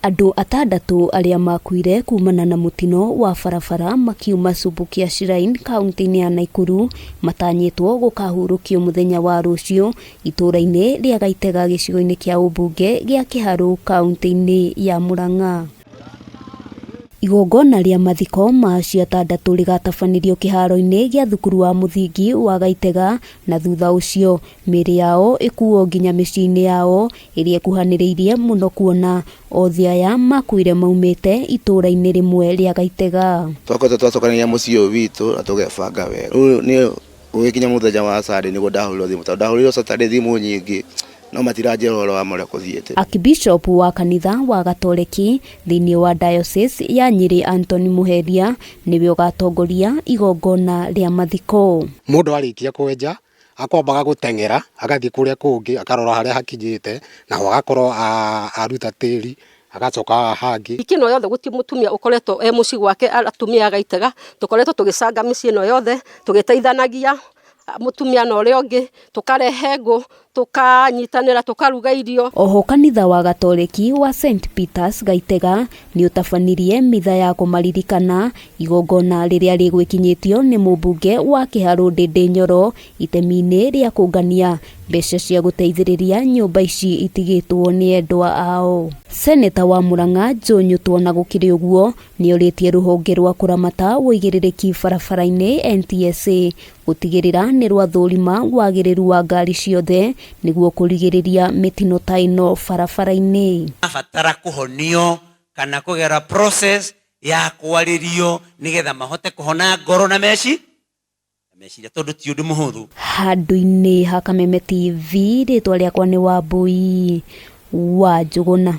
Andũ atandatũ arĩa makuire kumana na mũtino wa barabara makiuma Subukia Shrine kauntĩ-inĩ ya Naikuru matanyĩtwo gũkahurũkio mũthenya wa rũciũ itũũra-inĩ rĩa Gaitega gĩcigo-inĩ kĩa ũmbunge gĩa Kĩharũ kauntĩ-inĩ ya Murang'a. Igongona rĩa mathiko ma acio atandatũ rĩgatabanĩrio kĩharo-inĩ gĩa thukuru wa mũthingi wa Gaitega na thutha ũcio mĩĩrĩ yao ĩkuo nginya mĩciĩ-inĩ yao ĩrĩa ĩkuhanĩrĩirie mũno kuona othe aya makuire maumĩte itũũra-inĩ rĩmwe rĩa Gaitega. Twakoretwo twacokanĩria mũciĩ ũyũ witũ na tũgebanga wega. Rĩu niĩ gũgĩkinya mũthenya wa Sunday nĩguo ndahũrĩirwo thimũ tondũ ndahũrĩirwo Saturday thimũ nyingĩ no matiranjĩra ũhoro wa ma ũrĩa kũthiĩte. Akibishop wa kanitha wa Gatoreki thĩinĩ wa Diocese ya Nyĩrĩ Anthony Mũheria nĩwe ũgatongoria igongona rĩa mathiko. Mũndũ arĩkia kwenja, akwambaga gũteng'era agathiĩ kũrĩa kũngĩ akarora harĩa hakinyĩte, naho agakorwo aruta tĩri, agacoka haha hangĩ. Wiki ĩno yothe gũtirĩ mũtumia ũkoretwo e mũciĩ gwake atumia a Gaitega, tũkoretwo tũgĩcanga mĩciĩ ĩno yothe, tũgĩteithanagia mũtumia na ũrĩa ũngĩ, tũkarehe ngũ, tũkanyitanĩra tũkaruga irio. Oho kanitha wa Gatoreki wa St Peters Gaitega nĩ ũtabanirie mitha ya kũmaririkana, igongona rĩrĩa rĩgwĩkinyĩtio nĩ mũmbunge wa Kĩharũ Ndĩndĩ Nyoro itemi-inĩ rĩa kũngania mbeca cia gũteithĩrĩria nyũmba ici itigĩtwo nĩ endwa ao. Seneta wa Murang'a Joe Nyutu ona gũkĩrĩ ũguo nĩorĩtie rũhonge rwa kũramata ũigĩrĩrĩki barabara-inĩ NTSA gũtigĩrĩra nĩ rwathũrima wagĩrĩru wa ngari ciothe nĩguo kũrigĩrĩria mĩtino ta ĩno barabara-inĩ. Marabatara kũhonio kana kũgera process ya kwarĩrio nĩgetha mahote kũhona ngoro na meci na meciria tondũ ti ũndũ mũhũthũ. Handũ-inĩ ha Kameme TV, rĩtwa rĩakwa nĩ Wambui wa Njũgũna.